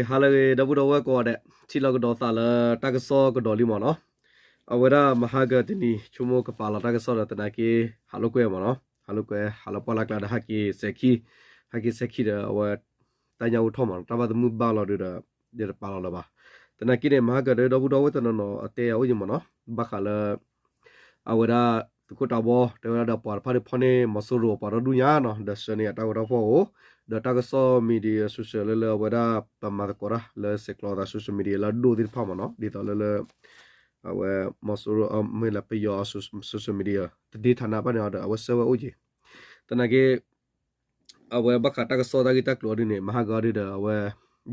ဟါလၢအဂ့ၤ ဒီပုၢ်ဒီဝဲၢ်ကိးဂၤဒဲး, ထံၣ်လိာ်ကဒီးသးလၢတၢ်ကစီၣ်ကဒီးလံမ့ၢ်နီၤ. အဝဲဒၣ်မဟါကတနံၤ ဆိကမိၣ်ကပာ်လီၤတၢ်ကစီၣ်ဒီးသနာ်က့ ဟးလိာ်ကွဲမ့ၢ်နီၤ, ဟးလိာ်ကွဲ ဟးလၢပှၢ်လၢ်ကျါဒီး ဟဲက့ၤစဲၤခံ, ဟဲက့ၤစဲၤခံဒီး အဝဲ တၢ်ညၣ်အိၣ်ထီၣ်မ့ၢ်နီၤ, တၢ်ဘၣ်သမုၣ်ဘၣ်လီၤဒီး ယတပာ်လီၤလၢၤဘၣ်. သနာ်က့န့ၣ် မဟါကဒီး ဒီပုၢ်ဒီဝဲၢ်တနီၤနီၤ အတဲအီၤအိၣ်ယံၤမ့ၢ်နီၤ, ဘၣ်ဃးလၢ အဝဲဒၣ် သုးခိၣ်တၢ်ဘီ တဲဝဲဒၣ်ဒီးပှၤတဖၣ်ဒုးဖီၣ်န့ၢ် မီၤစိရိၤအပှၤဒီဒူၣ်ညါနီၤ, ဒီးဆှၢန့ၢ်အတၢ်ဂီၤတၢ်ဖီၣ်အိၣ်, ဒီးတၢ်ကစီၣ် media social လၢလၢအဝဲဒၣ် ပမၤသကိးတၢ်လၢဆဲးကျိးသး social media လၢအဒိၣ်သ့ၣ်တဖၣ်မ့ၢ်နီၤ, ဒ်သိးလၢလၢ အဝဲ မီၤစိရိၤ မ့ၢ်လၢပယီၤ social media တဒ့ထးနါဘၣ်န့ၣ်အီၤဒီး အဝဲဆှၢဝဲအိၣ်က့ၤ. သနာ်က့ အဝဲဘၣ်ဃးတၢ်ကစီၣ်တၢ်ဂ့ၢ်တၢ်ကျိၤအီၤဒ်န့ၣ် မဟါကအီၤဒ်ဒီး အဝဲ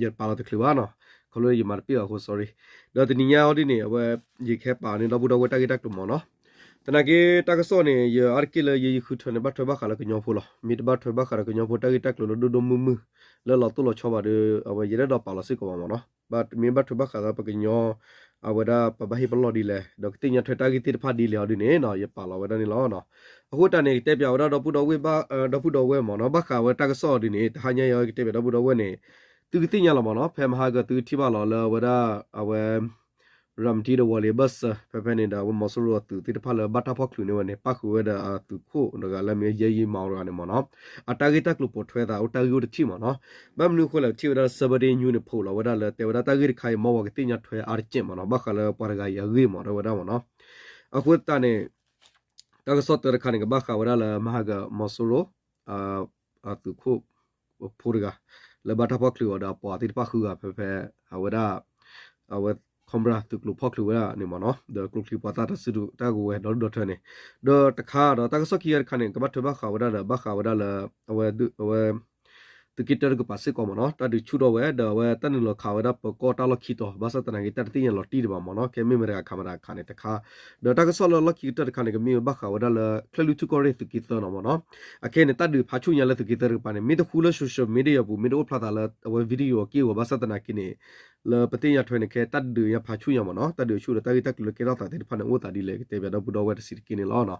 ယပာ်လီၤတချုးဘၣ်နီၤ, ခီဖျိယမၤတပ့ၢ်ဘၣ်အဃိ sorry. ဒီးတနံၤညါအီၤဒ်န့ၣ် အဝဲ ယကဟဲပာ်န့ၢ်ဒီပုၢ်ဒီဝဲၢ်တၢ်ဂ့ၢ်တၢ်ကျိၤမ့ၢ်နီၤ. သနာ်က့တၢ်ကစီၣ်န့ၣ် ယအါတက့ၢ်လၢယ ယဃုထၢန့ၣ် ဘၣ်ထွဲဘၣ်ဃးလၢကညီဖိလီၤ. မ့ၢ်တဘၣ်ထွဲဘၣ်ဃးဒီးကညီဖိတၢ်ဂ့ၢ်တၢ်ကျိၤလၢဒိၣ်ဒိၣ်မုၢ်မုၢ် လၢလီၤတိၢ်လီၤဆီဘၣ်ဒီး အဝဲယတအဲၣ်ဒိးပာ်လီၤစ့ၢ်ကီးဘၣ်မ့ၢ်နီၤ. ဘၣ်မ့ၢ်ဘၣ်ထွဲဘၣ်ဃးဒီးပကညီ အဝဲဒၣ်ပဘၣ်ဟ့ၣ်ပလီၢ်ဒ်လဲၣ် ဒီးကသ့ၣ်ညါထွဲတၢ်ဂ့ၢ်သ့ၣ်တဖၣ်ဒ်လဲၣ်အီၤဒ်န့ၣ်နီၤ ယပာ်လီၤဝဲဒၣ်န့ၣ်လီၤ. အဃိတၢ်န့ၣ် ကတဲပၠးဝဲဒၣ်ဒီပုၢ်ဒီဝဲၢ် ဒီပုၢ်ဒီဝဲၢ်မ့ၢ်နီၤ, ဘၣ်ဃးဝဲတၢ်ကစီၣ်အီၤဒ်န့ၣ် တဟါညါအံၤကတဲပၠးဒီပုၢ်ဒီဝဲၢ်န့ၣ် သုကသ့ၣ်ညါလီၤမ့ၢ်နီၤ, ဖဲမဟါကသုကထံၣ်ဘၣ်လီၤလၢအဝဲဒၣ် အဝဲ ရၤမတံဒီးဝီၤလ့ၤ ဘၢၣ်စၢၤ ဖဲဖဲန့ၣ်ဒီး အဝဲမီၤစိရိၤအသုးသ့ၣ်တဖၣ်လၢဘၣ်တၢ်ဖီၣ်ချုးန့ၢ်ဝဲန့ၣ် ပၣ်ဃုာ်ဝဲဒီးအသုးခိၣ်တဂၤလၢအမ့ၢ်ယဲယံမီၤတဂၤန့ၣ်မ့ၢ်နီၤ, အတၢ်ဂ့ၢ်တၢ်ကျိၤပိာ်ထွဲသးအိၣ်တၢ်ဂ့ၢ်အိၣ်တထံၣ်မ့ၢ်နီၤ. ဘၣ်မနုၤအဃိလဲၣ် ပထံၣ်ဝဲဒၣ်လၢ Saturday News န့ၣ် ဖိးလီၤဝဲဒၣ်လၢတဲဝဲဒၣ်တၢ်ဂ့ၢ်တခါအံၤ မ်ပကသ့ၣ်ညါထွဲအါတက့ၢ်မ့ၢ်နီၤ, ဘၣ်ဃးလၢပှၤတဂၤအံၤအဂ့ၢ်မ့ၢ်တဲဝဲဒၣ်မ့ၢ်နီၤ. အဃိသတးန့ၣ် တၢ်ကစီၣ်တၢတခါန့ၣ် ကဘၣ်ဃးဝဲဒၣ်လၢမဟါက မီၤစိရိၤ အသုးခိၣ်ဖိတဂၤ လၢဘၣ်တၢ်ဖီၣ်ချုးအီၤဒီးအပှၤသ့ၣ်တဖၣ်ဃုဂၤဖဲဖဲ အဝဲဒၣ် အဝဲ Cobra သုးကျိၤဖီၣ်ချုးဝဲဒၣ်န့ၣ်မ့ၢ်နီၤ, ဒီးကျိချံပှၤသၣ်တၢ်စုတၢ်ကဝဲၤဒီဒူၣ်ဒီထၢန့ၣ်, ဒီးတခါဒီးတၢ်ကစီၣ်ခံဂၤတခါန့ၣ် ကဘၣ်ထွဲဘၣ်ဃးဝဲဒၣ်ဒီး ဘၣ်ဃးဝဲဒၣ်လၢ အဝဲ အဝဲ သုးက့တၢတကပၤစ့ၢ်ကီးမ့ၢ်နီၤ, တၢ်ဒုးဆူၣ်ထီၣ်ဝဲ ဒီးအဝဲတၢ်နုာ်လီၤခးဝဲဒၣ်ပၢၤကီၢ်တၢ်လီၢ်ခံတီၤ ဘၣ်ဆၣ်သနာ်က့တၢ်တသ့ၣ်ညါလီၤတံၢ်ဒံးဘၣ်မ့ၢ်နီၤ, ခဲမ့ၢ်မတၤတဂၤခးမတၤတဂၤခးန့ၣ်တခါ, ဒီးတၢ်ကစီၣ်လၢလီၢ်ခံကတၢၢ်တခါန့ၣ် ကမ့ၢ်ဝဲဘၣ်ဃးဝဲဒၣ်လၢ ချၢၣ်လွံၢ်ထူၣ်ကီၢ်ရ့ၣ်သုးက့သၢနီၤမ့ၢ်နီၤ, အခဲအံၤန့ၣ် တၢ်ဒုးဖးဆူၣ်ညါလၢသုးက့သၢတကပၤန့ၣ် မ့ၢ်တဃူလၢ social media ပူၤ မ့ၢ်တအိၣ်ဖျါသးလၢအဝဲ video အက့ၢ်အဂီၤ ဘၣ်ဆၣ်သနာ်က့န့ၣ် လၢပသ့ၣ်ညါထွဲန့ၣ် ခဲတၢ်ဒုးညါဖးဆူၣ်ညါမ့ၢ်နီၤ, တၢ်ဒုးဆူၣ်ဒီးတၢ်ဂ့ၢ်တၢ်ကျိၤလၢကဲထီၣ်သးသ့ၣ်တဖၣ်န့ၣ် အိၣ်သးဒ်လဲၣ် ကတဲပၠးဒီပုၢ်ဒီဝဲၢ်တဆံးတက့ၢ်န့ၣ်လီၤ.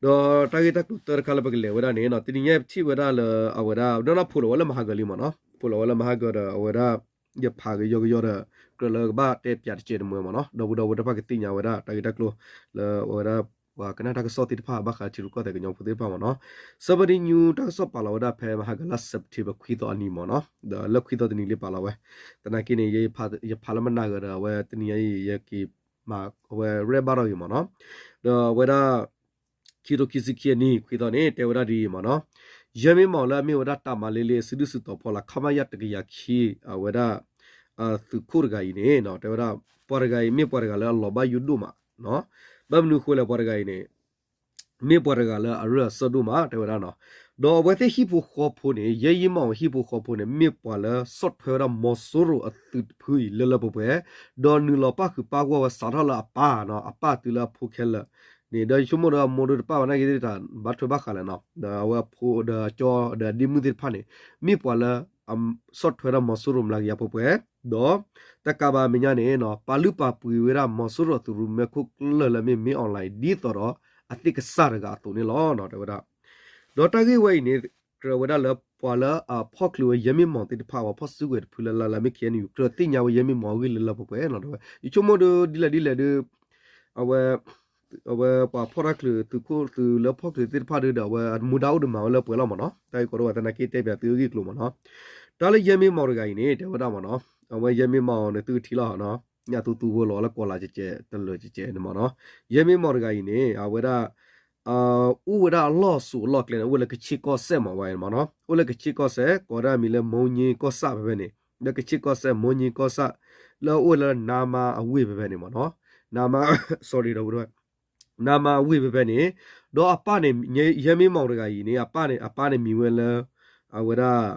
ဒီးတၢ်ဂ့ၢ်တၢ်ကျိၤတၢတခါလၢပကလဲၤဝဲဒၣ်န့ၣ် တနံၤညါပထံၣ်ဝဲဒၣ်လၢအဝဲဒၣ် ဒီးနီၢ်ဖိးလီၤဝဲလၢမဟါကလံမ့ၢ်နီၤ, ဖိးလီၤဝဲလၢမဟါကဒီးအဝဲဒၣ် ယဖးကယီကယီဒီး ကြၢးလၢကဘၣ်တဲပၠးတကဲးတမှဲၤမ့ၢ်နီၤ, ဒီပုၢ်ဒီဝဲၢ်တဖၣ်ကသ့ၣ်ညါဝဲဒၣ် တၢ်ဂ့ၢ်တၢ်ကျိၤ လၢအဝဲဒၣ် ပှၤကနၣ်တၢ်ကစီၣ်သ့ၣ်တဖၣ် ဘၣ်ဃးထံရူၢ်ကီၢ်သဲးကညီဖိသ့ၣ်တဖၣ်မ့ၢ်နီၤ, ဆၢဖၢဒံညူ တၢ်ကစီၣ်ပာ်လီၤဝဲဒၣ်ဖဲမဟါကလါ September ခွံသီအနံၤမ့ၢ်နီၤ, ဒီးလၢခွံသီတနံၤလံပာ်လီၤဝဲ, သနာ်က့န့ၣ် ယဖးလၢမနၤဂၤဒီး အဝဲတနံၤညါအံၤ ယက့ၤမၤ အဝဲရဲၣ်ဘၣ်ထီၣ်ဂ့ၤမ့ၢ်နီၤ, ဒီးအဝဲဒၣ် ခံကထိခံဆံခံအနံၣ် ခွံသီန့ၣ် တဲဝဲဒၣ်ဒ်အံၤမ့ၢ်နီၤ, ယဲမ့ၢ်မီၣ်လၢအမ့ၢ်ဝဲဒၣ်တၢ်မၤလ့လ့အစုဒုၣ်စုတီၤဖီလာ် ခမရ တကယၤခံ အဝဲဒၣ် သုးခိၣ်တဂၤအံၤန့ၣ် တဲဝဲဒၣ် ပှၤတဂၤအံၤမ့ၢ်ပှၤတဂၤလၢအလီၤဘၣ်ယိၣ်ဒိၣ်မး, ဘၣ်မနုၤအဃိလဲၣ် ပှၤတဂၤအံၤန့ၣ် မ့ၢ်ပှၤတဂၤလၢအရၢၢ်အစၢၢ်ဒိၣ်မး တဲဝဲဒၣ်နီၤ, ဒီးအဝဲသ့ၣ်ဟံၣ်ဖိဃီဖိန့ၣ် ယဲယံမီၣ်ဟံၣ်ဖိဃီဖိန့ၣ် မ့ၢ်ပှၤလၢဆီၣ်ထွဲဝဲဒၣ်မီၤစိရိၤအသုးတဖုအံၤလၢလၢပှဲၤပှဲၤ, ဒီးနုာ်လီၤပၣ်ဃုာ်ပၣ်ဂီၢ်ဝဲစးထီၣ်လၢအပၢ်နီၤ, အပၢ်တုၤလၢအဖိခဲလၢာ်န့ၣ်, ဒီးယဆိကမိၣ်ဒီးအမိၢ်ဒိၣ်တပၢ်ဝဲနာ်က့ၤသ့ၣ်တဖၣ် ဘၣ်ထွဲဘၣ်ဃးလဲၣ်နီၤ, ဒီးအဝဲအဖိဒီးအကၠီဒီးအဒ့မုၣ်သ့ၣ်တဖၣ်န့ၣ် မ့ၢ်ပှၤလၢ ဆီၣ်ထွဲဒၣ်မီၤစိရိၤမျးကယၤပှဲၤပှဲၤ, ဒီးတကးဘၣ်မဲာ်ညါန့ၣ် ပာ်လုၢ်ပာ်ပှ့ၤဝဲဒၣ်မီၤစိရိၤအသုးရူၢ်မဲခိၣ်ကျၢၢ်လၢအမ့ၢ် မင်းအောင်လှိုင် ဒ်သိးဒီးအသ့ၣ်ကစၢ်တဂၤအသိးန့ၣ်လီၤ တဲဝဲဒၣ်. ဒီးတၢ်ဂ့ၢ်ဝဲအံၤန့ၣ် ကြၢးဝဲဒၣ်လၢပှၤလၢအဖီၣ်ချုးဝဲယဲမ့ၢ်မီၣ်သ့ၣ်တဖၣ် ပှၤဖီၣ်စုကဝဲၤတဖုလၢလၢလၢမ့ၢ် ခ့ၣ်အဲၣ်ယူၣ် ကြၢးသ့ၣ်ညါဝဲယဲမ့ၢ်မီၣ်အဂ့ၢ်လၢလၢပှဲၤပှဲၤနီၤ, တဲဝဲ ယဆိကမိၣ်ဒ်လဲၣ်ဒ်လဲၣ်ဒီး အဝဲ အဝဲပှၤဖီၣ်တၢ်ချုးသုးခိၣ်သုးလၢဖီၣ်ချုးသ့ၣ်တဖၣ်ဒီး အဝဲမူဒါအိၣ်ဒီးမၤဝဲလၢပှဲၤလီၤမ့ၢ်နီၤ, တၢ်ဂ့ၢ်ကီဒိၣ်ဝဲသနာ်က့တဲပၠးသုအဂ့ၢ်အကျိၤမ့ၢ်နီၤ, တၢ်လၢယဲမ့ၢ်မီၣ်တဂၤအံၤန့ၣ် တဲဝဲဒၣ်မ့ၢ်နီၤ, အဝဲယဲမ့ၢ်မီၣ်န့ၣ် သုကထံၣ်လီၤနီၤ, ညၣ်သူသူဖိလီၤလၢကီၢ်လၢ်ကဲးကဲး တလၢာ်ကဲးကဲးန့ၣ်မ့ၢ်နီၤ, ယဲမ့ၢ်မီၣ်တဂၤအံၤန့ၣ် အဝဲဒၣ် အိၣ်ဝဲဒၣ်အလီၢ်စိၤအလီၢ်ကျဲန့ၣ် အိၣ်ဝဲလၢကဆ့ကီၢ်စဲၣ်မ့ၢ်ဝဲမ့ၢ်နီၤ, အိၣ်လၢကဆ့ကီၢ်စဲၣ် ကိးဝဲဒၣ်အမံၤလၢ မိၢ်ည့ကီၢ်ဆၣ်ဖဲဖဲန့ၣ်, လၢကဆ့ကီၢ်စဲၣ် မိၢ်ည့ကီၢ်ဆၣ် လၢအအိၣ်လၢနါမါအဝ့ၢ်ဖဲဖဲန့ၣ်မ့ၢ်နီၤ, နါမါ sorry ဒီပုၢ်ဒီဝဲၢ် နါမါအဝ့ၢ်ဖဲဖဲန့ၣ်, ဒီးအပၢ်န့ၣ် ယဲမ့ၢ်မီၣ်တဂၤအံၤန့ၣ် အပၢ်န့ၣ် အပၢ်န့ၣ်မံၤဝဲလၢ အဝဲဒၣ်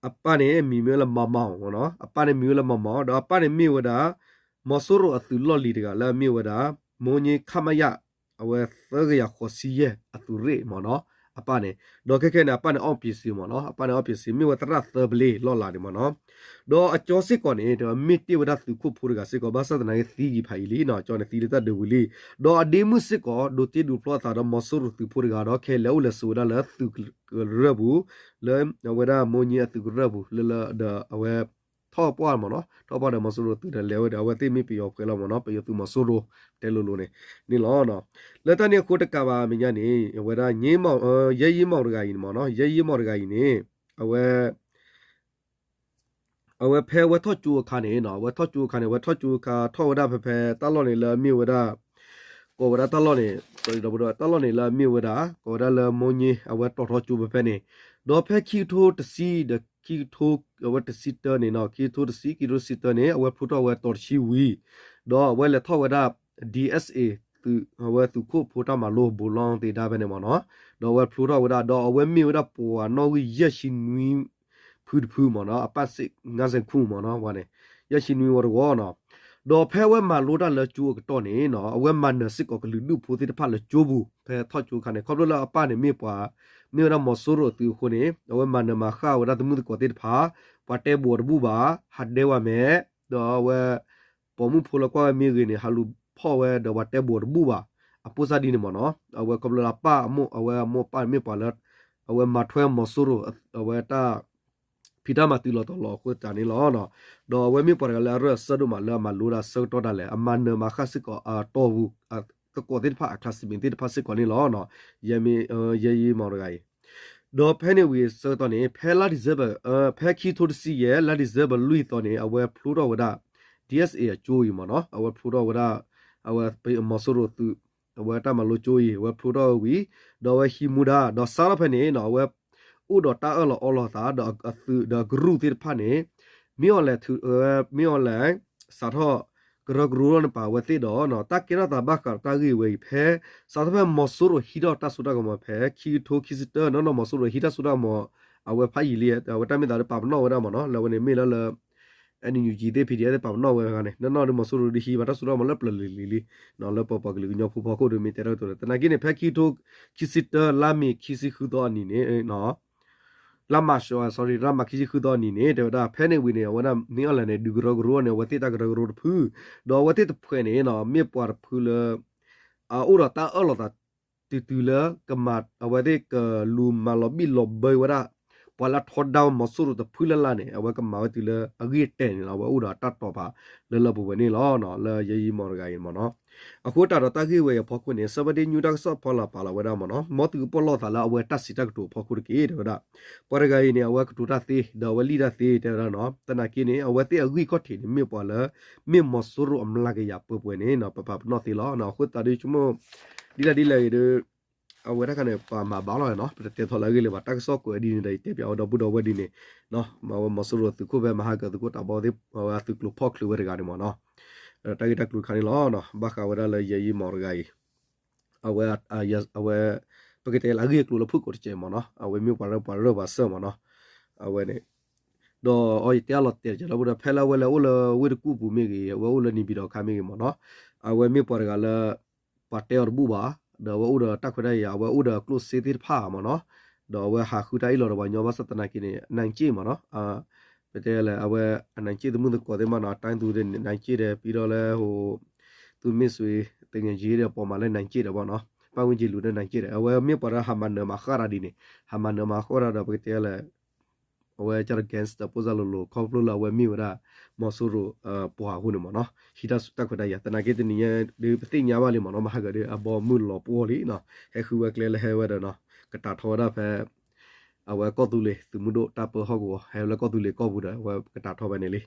အပၢ်န့ၣ်မံၤမ့ၢ်ဝဲလၢ မီၣ်မီၣ်မ့ၢ်နီၤ, အပၢ်န့ၣ်မံၤဝဲလၢမီၣ်မီၣ် ဒီးအပၢ်န့ၣ်မ့ၢ်ဝဲဒၣ် မီၤစိရိၤအသုးလီၢ်လံၤတဂၤလၢအမ့ၢ်ဝဲဒၣ် မိၢ်ည့ ခမရ အဝဲသၢကယၤဃိးဆံယဲၢ်အသုးရ့ၣ်မ့ၢ်နီၤ, အပၢ်န့ၣ်, ဒီးခဲခဲန့ၣ် အပၢ်န့ၣ် အီၣ်ပ့ၤစ့မ့ၢ်နီၤ, အပၢ်န့ၣ် အီၣ်ပ့ၤစ့ မ့ၢ်ဝဲသရၣ်သၢဘျ့လီၢ်လၤန့ၣ်မ့ၢ်နီၤ. ဒီးအကၠီစ့ၢ်ကီးန့ၣ် မ့ၢ်တ့ၢ်ဝဲဒၣ်သုးခိၣ်ဖိတဂၤစ့ၢ်ကီး ဘၣ်ဆၣ်သနာ်က့သံကံၤဖးယံာ်လံနီၤ, ကၠီန့ၣ်သံလၢတၢ်ဒုးဝံၤလံ. ဒီးအဒ့မုၣ်စ့ၢ်ကီး ဒိးတ့ဒိးဖျီအသးဒီးမီၤစိရိၤသုးဖိတဂၤဒီး ခဲလၢာ်အိၣ်လဲၤစိာ်ဝဲဒၣ်လၢသုးကရၢၢ်ပူၤ, လၢအဝဲဒၣ်မိၢ်ည့အသုးကရၢၢ်ပူၤ လၢလၢဒီးအဝဲ ထီၣ်ပှၢ်မ့ၢ်နီၤ, ထီၣ်ပှၢ်ဒီးမီၤစိရိၤသုးဒီးလဲၤဝဲဒီး အဝဲသ့ၣ်မ့ၢ်ပယီၤဖှဲးလီၤမ့ၢ်နီၤ, ပယီၤသုးမီၤစိရိၤ တဲလိၤလိၤန့ၣ် န့ၣ်လီၤ. လၢတၢ်န့ၣ်အဃိတကးဘၣ်မဲာ်ညါန့ၣ် အဝဲဒၣ် ရဲအံၤမီၢ်တဂၤအံၤန့ၣ်မ့ၢ်နီၤ, ရဲအံၤမီၢ်တဂၤအံၤန့ၣ် အဝဲ အဝဲဖဲအဝဲထီၣ်ကၠိအခါန့ၣ်နီၤ, အဝဲထီၣ်ကၠိအခါန့ၣ် အဝဲထီၣ်ကၠိအခါထီၣ်ဝဲဒၣ်ဖဲဖဲတၢ်လီၢ်န့ၣ်လၢအမ့ၢ်ဝဲဒၣ် ကိးဝဲဒၣ်တၢ်လီၢ်န့ၣ် တၢ်လီၢ်န့ၣ်လၢအမ့ၢ်ဝဲဒၣ် ကိးဝဲဒၣ်လၢမိၢ်ည့ အဝဲတီၤထီကၠိဖဲဖဲန့ၣ်, ဒီးဖဲခံကထိတဆံဒီးခံကထိ အဝဲတဆံတၢန့ၣ်နီၤ, ခံကထိတဆံ ခံကထိတဆံတၢန့ၣ် အဝဲဖျိထီၣ်ဝဲတီၤတဆံဝံၤ, ဒီးအဝဲလဲၤထီၣ်ဝဲဒၣ် ဒီး အဝဲသုးခိၣ်ဖိတၢ်မၤလိ ဘူးလီသ့ဒၣ်ဖဲန့ၣ်မ့ၢ်နီၤ, ဒီးအဝဲဖျိထီၣ်ဝဲဒၣ် ဒီးအဝဲမ့ၢ်ဝဲဒၣ်ပှၤနီၣ်ဂံၢ်ယဲၢ်ဆံနွံ ဖုတဖုမ့ၢ်နီၤ, အပၢ်စ့ၣ် ငါးဆယ်ခုမ့ၢ်နီၤ, ဝဲန့ၣ် ယဲၢ်ဆံနွံဝဲတဂီၢ်နီၤ. ဒီးဖဲအဝဲမၤလိတၢ်လၢကၠိအကတီၢ်န့ၣ်နီၤ, အဝဲမၤနၢၤစ့ၢ်ကီးကလုာ်ဒူၣ်ဖိသ့ၣ်တဖၣ်လၢကၠိပူၤ ဖဲထီၣ်ကၠိအခါန့ၣ် ခီဖျိလၢအပၢ်န့ၣ်မ့ၢ်ပှၤ မ့ၢ်ဝဲဒၣ်မီၤစိရိၤအသုးအဃိန့ၣ် အဝဲမၤနၢၤမၤဃၣ်ဝဲဒၣ်တမုၢ်သကိးသ့ၣ်တဖၣ်, ပှၤတဲဘူးအီၤတဘူၣ်ဘၣ်, ဟးဒဲဝဲမဲာ်, ဒီးအဝဲ ပိာ်မုၣ်ဖိလၢကွၢ်ဝဲမ့ၢ်ဂ့ၤန့ၣ် ဟးလူၤဖီၣ်ဝဲဒီးပှၤတဲဘူးအီၤတဘူၣ်ဘၣ်, အပိၢ်စၢ်ဒ်န့ၣ်မ့ၢ်နီၤ, အဝဲခီဖျိလၢအပၢ်အမိၢ် အဝဲအမိၢ်အပၢ်န့ၣ်မ့ၢ်ပှၤလၢ အဝဲမၤထွဲမီၤစိရိၤ အဝဲတၢ် ဖံးတၢ်မၤတုၤလီၤတီၤလီၤအဃိသတးန့ၣ်လီၤ. ဒီးအဝဲမ့ၢ်ပှၤတဂၤလၢအရၢၢ်အစၢၢ်ဒိၣ်မးလၢအမၤလိဒၣ်ဆၢကတီၢ်ဒၣ်လဲာ် အမၤနၢၤမၤဃၣ်စ့ၢ်ကီး အတီၢ်ပူၤ သကိးသ့ၣ်တဖၣ် အ classmate သ့ၣ်တဖၣ်စ့ၢ်ကီးန့ၣ်လီၤ. ယဲမံၤ ယဲယံၤမီၢ်တဂၤအံၤ ဒီးဖဲန့ၣ်ဝံၤအဆၢကတီၢ်န့ၣ် ဖဲလါ December ဖဲခံထိတဆံယဲၢ် လါ December လွံၢ်သီန့ၣ် အဝဲဖျိထီၣ်ဝဲဒၣ် ဒီး အကၠိအံၤမ့ၢ်နီၤ, အဝဲဖျိထီၣ်ဝဲဒၣ် အဝဲမီၤစိရိၤသုး အဝဲတၢ်မၤလိကၠိအံၤ အဝဲဖျိထီၣ်ဝဲဝံၤ ဒီးအဝဲဟံးမူဒါ ဒီးစးထီၣ်ဖဲန့ၣ်နီၤ အဝဲ အိၣ်ဒီးတၢ်အၢၣ်လီၤအီလီၤသး ဒီးအသုးဒီးအကရူၢ်သ့ၣ်တဖၣ်န့ၣ် မ့ၢ်အီၤလဲၣ် မ့ၢ်အီၤလဲၣ် စးထီၣ်ကရၢကရိလီၤန့ၣ်ပာ်အဝဲသ့ၣ်ဒီး တၢ်ကဲထီၣ်သးဘၣ်ဃးဒီးတၢ်ဂ့ၢ်ဝဲအံၤ ဖဲ စးထီၣ်ဖဲမီၤစိရိၤဟံးထီၣ်တၢ်စိတၢ်ကမီၤဖဲ ခံကထိခံဆံတၢ နီၢ်နီၢ်မီၤစိရိၤဟံးတၢ်စိတၢ်ကမီၤ အဝဲဖးယံာ်လံ အဝဲတၢ်မ့ၢ်သးဒီးပာ်ပနီၣ်ဝဲဒၣ်မ့ၢ်နီၤ လၢအဝဲန့ၣ်မ့ၢ်လၢလၢ NUG သ့ၣ် PDF သ့ၣ်ပာ်ပနီၣ်ဝဲဂၤန့ၣ် နီၢ်နီၢ်ဒီးမီၤစိရိၤဒီးဟံးဘၣ်တၢ်စိတၢ်ကမီၤလၢပျၢၤလံၤလံၤလံ လၢပပှၤကလုာ်ကညီဖိဖီခိၣ်ဒီးမ့ၢ်တဲတၢ်ကတိၤလၢ သနာ်က့န့ၣ် ဖဲခံကထိခံဆံတၢ လါမ့ၤခံဆံဃုသီအနံၤန့ၣ် လါမး sorry လါမးခံဆံဃုသီအနံၤန့ၣ် တဲဝဲဒၣ် ဖဲန့ၣ်ဝံၤန့ၣ် အဝဲဒၣ်မ့ၢ်အီၤလဲၣ်န့ၣ် ဒုးကရၢကရိန့ၣ် အဝဲသ့ၣ်တၢ်ကရၢကရိတဖု ဒီးအဝဲသ့ၣ်တဖုန့ၣ် မ့ၢ်ပှၤတဖုလၢ အအိၣ်ဒီးတၢ်အၢၣ်လီၤသး တုၤတုၤလၢကမၤ အဝဲသ့ၣ်ကလူၤမၤလီၤဘံၣ်လီၤဘၢဝဲဒၣ် ပှၤလၢအထီဒါမီၤစိရိၤတဖုလၢ်လၢ်န့ၣ် အဝဲကမၤဝဲတုၤလၢအဂ့ၢ်တဲာ်န့ၣ်လီၤ အဝဲအိၣ်ဒီးတၢ်တိာ်ပာ်လၢလၢပှဲၤပှဲၤန့ၣ်လီၤ လၢယဲယံၤမီၢ်တဂၤအံၤမ့ၢ်နီၤ အဃိသတးဒီးတၢ်ဂ့ၢ်ဝဲအံၤအဖီခိၣ်န့ၣ် ဆၢဝဲဒ့ညူတၢ်ကစီၣ်ဖီလာ်ပာ်လီၤဝဲဒၣ်မ့ၢ်နီၤ မ်သုကပီၢ်လီၢ်သးလၢအဝဲတၢ်စံးတၢ်ကတိၤအဖီခိၣ်တက့ၢ် တဲဝဲဒၣ် ပှၤတဂၤအံၤန့ၣ် အဝဲကတိၤတၢ်သ့ ဒီးအဝဲလံၣ်တၢ်သ့ တဲဝဲဒၣ်နီၤ သနာ်က့န့ၣ် အဝဲသ့ၣ်အဂံၢ်ခီၣ်ထံးန့ၣ် မ့ၢ်ပှၤလၢ မ့ၢ်မီၤစိရိၤအမျးကယၤပှဲၤပှဲၤန့ၣ် ပပာ်ပနီၣ်သ့လီၤ အဃိသတးဒီး ဆိကမိၣ် ဒ်လဲၣ်ဒ်လဲၣ်ဂ့ၤဒီး အဝဲတခါန့ၣ် ပှၤမၤဘၣ်လီၤနီၤ ပတတဲထီၣ်လၢအဂ့ၢ်လၢၤဘၣ် တၢ်ကစီၣ်ကွဲးဒ်န့ၣ်ဒီး ယတဲပၠးဝဲဒီပုၢ်ဒီဝဲၢ်ဒ်န့ၣ် မၤဝဲမီၤစိရိၤသုးခိၣ်ဖဲမၤဟးကၢၤသုးခိၣ်တးဘီသ့ၣ် အဝဲအသုးကျိၤဖီၣ်ချုးဝဲတဂၤန့ၣ်မ့ၢ်နီၤ တၢ်ဂ့ၢ်တၢ်ကျိၤတခါန့ၣ်လီၤ ဘၣ်ဃးဝဲဒၣ်လၢယဲယံၤမီၢ်တဂၤအံၤ အဝဲ အဝဲ ပကတဲလၢအဂ့ၢ်အကျိၤလၢဖုၣ်ကိာ်တကဲးမ့ၢ်နီၤ အဝဲမ့ၢ်ပှၤလၢပှၤရၢၢ်ပှၤစၢၢ်မ့ၢ်နီၤ အဝဲန့ၣ် ဒီးအီၤယတဲအလီၤတဲာ်ကလီၤ ဖဲလၢအဝဲလဲၤအိၣ်လၢဝ့ၢ်တကူၣ်ပူၤမ့ၢ်ဂ့ၤ အဝဲအိၣ်လၢနံၤဘံၣ်ဒီးခါမ့ၢ်ဂ့ၤမ့ၢ်နီၤ အဝဲမ့ၢ်ပှၤတဂၤလၢ ပှၤတဲအီၤတဘူၣ်ဘၣ် ဒီးအဝဲအိၣ်ဒီးတၢ်ခွဲးတၢ်ယာ် အဝဲအိၣ်ဒီးကျိၣ်စ့သ့ၣ်တဖၣ်မ့ၢ်နီၤ ဒီးအဝဲဟးဃုတၢ်အ့ၣ်လိာ်ဒီးပှၤကညီဘၣ်ဆၣ်သနာ်က့န့ၣ် အနၢ်က့ၣ်မ့ၢ်နီၤ ပတဲလဲၣ် အဝဲအနၢ်က့ၣ်သမုၣ်သကိးသ့ၣ်မ့ၢ်နီၤ အတၢ်သူန့ၣ် နၢ်က့ၣ်ဒီး ပြီးတော့လဲၣ် ဟို သူမ့ၢ်စွ့ၤ သူငယ်ချင်းဒီး ပေါ်မှာလည်း နၢ်က့ၣ်ဒီးပေါ့နော် ပတ်ဝန်းကျင်လူလည်း နၢ်က့ၣ်ဒီး အဝဲမ့ၢ်ပှၤလၢ ဟးမၤနၢၤမၤဃၣ်တၢ်ဒ်န့ၣ် ဟးမၤနၢၤမၤဃၣ်တၢ်ဒီး ပကတဲလဲၣ် အဝဲကဒီး gangster ဖိစၢ်လိၤလိၤ ခီဖျိလၢအဝဲမ့ၢ်ဝဲဒၣ် မီၤစိရိၤ ပှၤအဃိန့ၣ်မ့ၢ်နီၤ ဟံးတၢ်ဆူၣ်တၢ်ခွဲးတၢ်ယာ် သနာ်က့တနံၤညါ ဒ်ပသ့ၣ်ညါဘၣ်လံမ့ၢ်နီၤ မဟါကဒီး အဘီမုၢ်လီၤပှီၢ်လံနီၤ ဟဲဃုဝဲကျဲလၢဟဲဝဲဒီးနီၤ ကတာ်ထီၣ်ဝဲဒၣ်ဖဲ အဝဲကီၢ်သူလ့ၤသုးမုၢ်ဒိၣ်တၢ်ပၢဟီၣ်ကဝီၤ ဟဲလၢကီၢ်သူလ့ၤကီၢ်ပူၤဒီး အဝဲကတာ်ထီၣ်ဝဲန့ၣ်လံ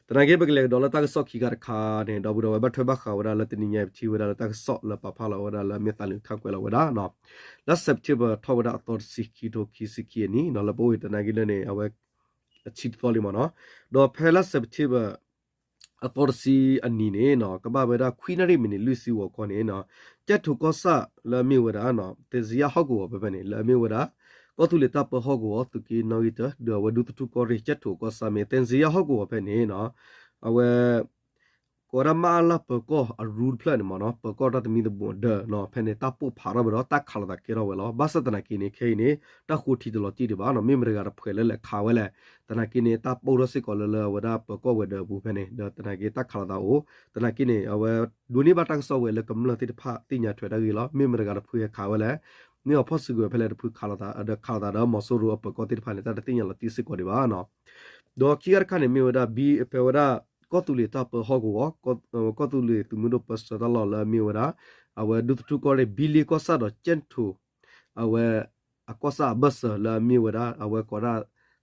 သနာ်က့ပကလဲၤကဒီးလၢတၢ်ကစီၣ်ခံခါတခါန့ၣ် ဒီပုၢ်ဒီဝဲၢ်ဘၣ်ထွဲဘၣ်ဃးဝဲဒၣ်လၢတနံၤညါပထံၣ်ဝဲဒၣ်လၢတၢ်ကစီၣ်လၢပာ်ဖျါလီၤဝဲဒၣ်လၢအမ့ၢ်သးလံခါကွဲးလီၤဝဲဒၣ်နီၤ လၢ September ထီၣ်ဝဲဒၣ်အသီတဆံခံထိခံဆံခံအနံၣ်နီၤ လၢပအိၣ်အံၤသနာ်က့လၢန့ၣ် အဝဲ အဆံတသီလံမ့ၢ်နီၤ ဒီးဖဲလၢ September အသီတဆံအနံၤန့ၣ်နီၤ ကဘၣ်ဝဲဒၣ်ခွံနၣ်ရံၣ်မံးနံးလွံၢ်ဆံဂီၤခီန့ၣ်နီၤ ကၠဲၣ်ထိးကီၢ်ဆၣ်လၢအမ့ၢ်ဝဲဒၣ် သ့ၣ်စံယၣ်ဟီၣ်ကဝီၤဖဲဖဲန့ၣ် လၢအမ့ၢ်ဝဲဒၣ် ကီၢ်သူလ့ၤတၢ်ပၢဟီၣ်ကဝီၤ သုးက့နီၣ်ဂံၢ်တၢ ဒီးအဝဲဒူသထူၣ်ကီၢ်ရ့ၣ် ကၠဲၣ်ထိးကီၢ်ဆၣ်မ့ၢ် သ့ၣ်စံယၣ်ဟီၣ်ကဝီၤဖဲန့ၣ်နီၤ အဝဲ ကိးဝဲဒၣ်မၢ်အၣ်လၢ်ပၢၤကီၢ်အရူတဖျၢၣ်န့ၣ်မ့ၢ်နီၤ, ပၢၤကီၢ်တၢ်သမံသမိးဒၢးနီၤ, ဖဲန့ၣ်တၢ်ပိၢ်ဖးထီၣ်ဝဲဒီးတၢ်ခးလိာ်သးကဲထီၣ်ဝဲလီၤ. ဘၣ်ဆၣ်သနာ်က့န့ၣ် ခဲအံၤန့ၣ် တၢ်ဃိထံတလီၤတံၢ်ဒံးဘၣ်နီၤ, မ့ၢ်မတၤတဂၤတဖုလဲၣ်လဲၣ်ခးဝဲလဲၣ်. သနာ်က့န့ၣ် တၢ်ပိၢ်ထီၣ်စ့ၢ်ကီးလၢလၢအဝဲဒၣ်ပၢၤကီၢ်ဝဲၤဒၢးအပူၤဖဲန့ၣ် ဒီးသနာ်က့တၢ်ခးလိာ်သးအိၣ်, သနာ်က့န့ၣ် အဝဲဒိးန့ၢ်ဘၣ်တၢ်ကစီၣ်ဝဲလၢကမျၢၢ်သ့ၣ်တဖၣ်သ့ၣ်ညါထွဲတၢ်ဂ့ၢ်လီၤ, မ့ၢ်မတၤတဂၤတဖုဟဲခးဝဲလဲၣ်, မ့ၢ်အဖီၣ်စုကဝဲၤဖဲလဲၣ်တဖုခးလိာ်သး ဒီးခးလိာ်သးဒီးမီၤစိရိၤအပၢၤကီၢ်သ့ၣ်တဖၣ်န့ၣ် တၢ်တသ့ၣ်ညါလီၤတံၢ်စ့ၢ်ကီးဒံးဘၣ်နီၤ. ဒီးခံဂၤတခါန့ၣ် မ့ၢ်ဝဲဒၣ် ဘံ ဖဲဝဲဒၣ် ကီၢ်သူလ့ၤတၢ်ပၢဟီၣ်ကဝီၤ ကီၢ်သူလ့ၤသုးမုၢ်ဒိၣ်ပၢဆှၢတၢ်လီၢ်လၢအမ့ၢ်ဝဲဒၣ် အဝဲဒူသထူကီၢ်ရ့ၣ် ဘံလ့ကီၢ်ဆၣ်ဒီးကၠဲၣ်ထိၣ် အဝဲ အကီၢ်ဆၣ်အဘၢၣ်စၢၤလၢအမ့ၢ်ဝဲဒၣ် အဝဲကိးဒၣ်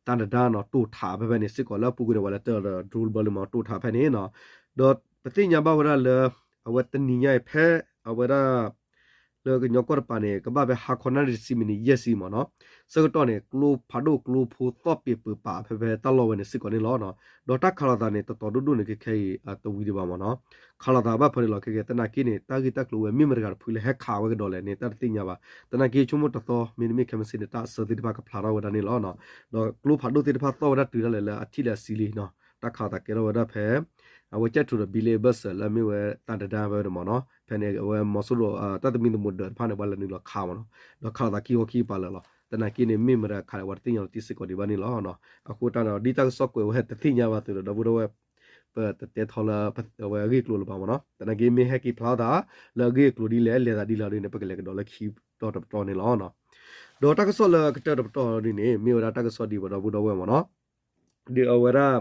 တၢ်တဒါနီၤ တိာ်ထးဖဲဖဲန့ၣ်စ့ၢ်ကီး လၢအပူၤကွံာ်န့ၣ် ပှၤလဲၤတၢ်ဒီး drone ဘၢလံမး တိာ်ထးဖဲန့ၣ်နီၤ. ဒီးပသ့ၣ်ညါဘၣ်ဝဲဒၣ်လၢ အဝဲတနံၤညါအံၤဖဲ အဝဲဒၣ် လၢကညီကီၢ်တပၤန့ၣ် ကဘၣ်ဖဲဟါခီနၣ်ရံၣ်တဆံမံးနံးယဲၢ်ဆံမ့ၢ်နီၤ, ဆၢကတီၢ်န့ၣ် ကျိဖးဒိၣ်ကျိဖိသီၣ်ပ့ၤပၢၤပာ်ဖဲဖဲတၢ်လီၢ်ဝဲန့ၣ်စ့ၢ်ကီးန့ၣ်လီၤ. ဒီးတၢ်ခးလိာ်သးန့ၣ် တတီၤဒိၣ်ဒိၣ်န့ၣ် ခဲခဲအံၤ တဝံၤဒံးဘၣ်မ့ၢ်နီၤ, ခးလိာ်သးဘၣ်ဖဲန့ၣ်လီၤ. ခဲခဲသနာ်က့န့ၣ် တၢ်ဂ့ၢ်တၢ်ကျိၤဝဲ မ့ၢ်မတၤတဂၤတဖုလၢဟဲခးဝဲကဒီးလဲၣ်န့ၣ် တၢ်တသ့ၣ်ညါဘၣ်. သနာ်က့ဆိကမိၣ်တသီ မ့တမ့ၢ်ခဲမုၢ်ဆ့ၣ်န့ၣ် တၢ်အစၢသ့ၣ်တဖၣ်ကဖျါထီၣ်ဝဲဒၣ်န့ၣ်လီၤ. ဒီးကျိဖးဒိၣ်သ့ၣ်တဖၣ်သီၣ်ဝဲဒၣ်တုၤဒၣ်လဲာ်လၢအထံၣ်လၢအစံလံနီၤ, တၢ်ခးလိာ်သးကဲထီၣ်ဝဲဒၣ်ဖဲ အဝဲကၠဲၣ်ထိၣ်ဒီးဘံလ့အဘၢၣ်စၢၤလၢအမ့ၢ်ဝဲတၢ်တဒါဖဲဝဲန့ၣ်မ့ၢ်နီၤ, ဖဲန့ၣ် အဝဲမီၤစိရိၤ တၢ်သမံသမိးဒၢးတဖၣ်န့ၣ် ပှၤလဲၤနုာ်လီၤခးမ့ၢ်နီၤ, ဒီးခးလိာ်သးခံခီခံကပၤလၢာ်လီၤ. သနာ်က့န့ၣ် မ့ၢ်မတၤခးလဲၣ် ပှၤတသ့ၣ်ညါလီၤတံၢ်စ့ၢ်ကီးဒံးဘၣ်န့ၣ်လီၤ. အဃိတၢ်န့ၣ် ဒ်တၢ်ကစီၣ်ကွဲးဝဲတသ့ၣ်ညါဘၣ်သုဒီး ဒီပုၢ်ဒီဝဲၢ် ပတတဲထီလၢ အဝဲအဂ့ၢ်အကျိၤလၢၤဘၣ်မ့ၢ်နီၤ. သနာ်က့မ့ၢ်ဟဲက့ၤဖျါသး လၢအဂ့ၢ်အကျိၤဒ်လဲၣ် လဲၤသးဒ်လဲၣ်ဒ်န့ၣ် ပကလဲၤကဒီးလၢခံတီၤတပတီၢ်န့ၣ်လီၤ. ဒီးတၢ်ကစီၣ်လၢအကတၢၢ်တပတီၢ်ဒ်န့ၣ် မ့ၢ်ဝဲဒၣ်တၢ်ကစီၣ်ဒ်ပဒီပုၢ်ဒီဝဲၢ်မ့ၢ်နီၤ, ဒ်အဝဲဒၣ်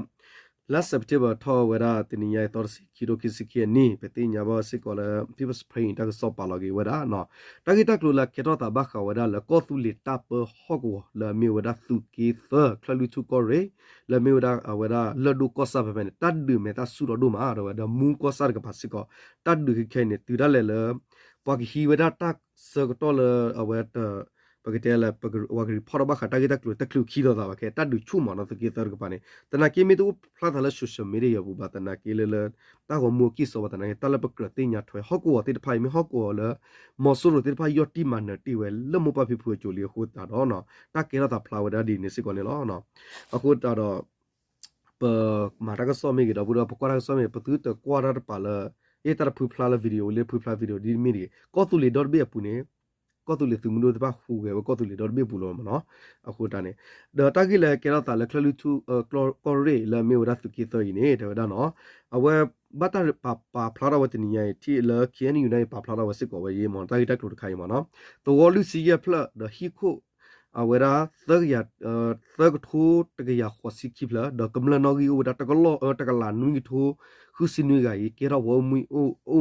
လါစဲးပထ့ဘၢၣ်ထီၣ်ဝဲဒၣ်တနံၤညါအံၤ သီတဆံ ခံထိခံဆံခံအနံၣ် ပသ့ၣ်ညါဘၣ်စ့ၢ်ကီးလၢ People's Spring တၢ်ကစီၣ်ပာ်လီၤက့ၤဝဲဒၣ် တၢ်ဂ့ၢ်တၢ်ကျိၤလၢအကဲထီၣ်သးဘၣ်ဃးဝဲဒၣ်လၢကီၢ်သူလ့ၤတၢ်ပၢဟီၣ်ကဝီၤ လၢအမ့ၢ်ဝဲဒၣ်သုးက့သၢ ချၢၣ်လွံၢ်ထူၣ်ကီၢ်ရ့ၣ် လၢအမ့ၢ်ဝဲဒၣ်အဝဲဒၣ်လၢၢ်ဒိၣ်ကီၢ်ဆၣ်ဖဲဖဲန့ၣ် တၢ်ဒုးမဲာ်သၣ်ဆူၣ်ထီၣ်ဒိၣ်မး ဒီးဝဲဒီးမူကီၢ်ဆၣ်တကပၤစ့ၢ်ကီး တၢ်ဒုးခဲခဲအံၤန့ၣ် တုၤဒၣ်လဲာ်လၢ ပှၤကဟံးဝဲဒၣ်တၢ်ဆၢကတီၢ်လၢအဝဲ ပကတဲလၢ ပှၤကreportထီၣ်ဘၣ်ဃးတၢ်ဂ့ၢ်တၢ်ကျိၤတချုးခံသီသးဘၣ် ခဲတၢ်ဒုးဆူၣ်မးနီၤ သုးက့သၢတကပၤန့ၣ် သနာ်က့မ့ၢ်တအိၣ်ဖျါသးလၢ social media ပူၤဘၣ် သနာ်က့လၢလၢ တၢ်ဂီၤမူအကံၢ်စီဘၣ် သနာ်က့ တၢ်လၢပကြၢးသ့ၣ်ညါထွဲ ဟီၣ်ကဝီၤသ့ၣ်တဖၣ်အံၤ မ့ၢ်ဟီၣ်ကဝီၤလၢ မီၤစိရိၤသ့ၣ်တဖၣ်ယီၢ်တံၢ်မၤနၢၤတ့ၢ်ဝဲလၢမိၢ်ပၢ်ဖံဖုအစိၤလံအဃိသတးဒီး တၢ်ကဲထီၣ်သးဖျါဝဲဒၣ်ဒ်န့ၣ်စ့ၢ်ကီးန့ၣ်လီၤ. အဃိသတးဒီး ပမၤတၢ်ကစီၣ်မ့ၢ်ဂ့ၤဒီပုၢ်ဒီဝဲၢ် ပကွၢ်တၢ်ကစီၣ်မ့ၢ်ဂ့ၤ ပသုတကွၢ်တၢ်တပၤလၢ အ့ၣ် တၢ်တဖုဖျါလၢ video လၢဖုဖျါ video ဒ်မ့ၢ်တဂ့ၤ ကီၢ်သူလ့ၤဒီတဘ့ၣ်အပူၤန့ၣ် ကီၢ်သူလ့ၤသုးမုၢ်ဒိၣ်သ့ၣ်တဖၣ်ဟူးဂဲၤဝဲကီၢ်သူလ့ၤဒီတဘ့ၣ်အပူၤလီၤမ့ၢ်နီၤ. အဃိတၢ်န့ၣ် ဒီးတၢ်ဂ့ၢ်လၢကဲထီၣ်သးလၢချၢၣ်လွံၢ်ထူၣ် ကီၢ်ရ့ၣ်လၢအမ့ၢ်ဝဲဒၣ်သုးက့သၢအံၤန့ၣ် တဲဝဲဒၣ်နီၤ အဝဲဘၣ်တၢ်ပာ်ဖျါထီၣ်ဝဲတနံၤညါအံၤ ထံၣ်လၢ KNU န့ၣ် ပာ်ဖျါထီၣ်ဝဲစ့ၢ်ကီးဝဲယံၤမ့ၢ် တၢ်ဂ့ၢ်တၢ်ကျိၤတခါအံၤမ့ၢ်နီၤ သဝီလွံၢ်ဆံယဲၢ်ဖျၢၣ် ဒီးဟံၣ်ခိၣ် အဝဲဒၣ် သၢကထိတကယၤဃိးဆံခံဖျၢၣ် ဒီးကမျၢၢ်နီၣ်ဂံၢ်အိၣ်ဝဲဒၣ် တကလီၢ် တကလးနွံကထိ ဃုဆံနွံဂၤအံၤ ကဲထီၣ်ပှၤအိၣ်မူအိၣ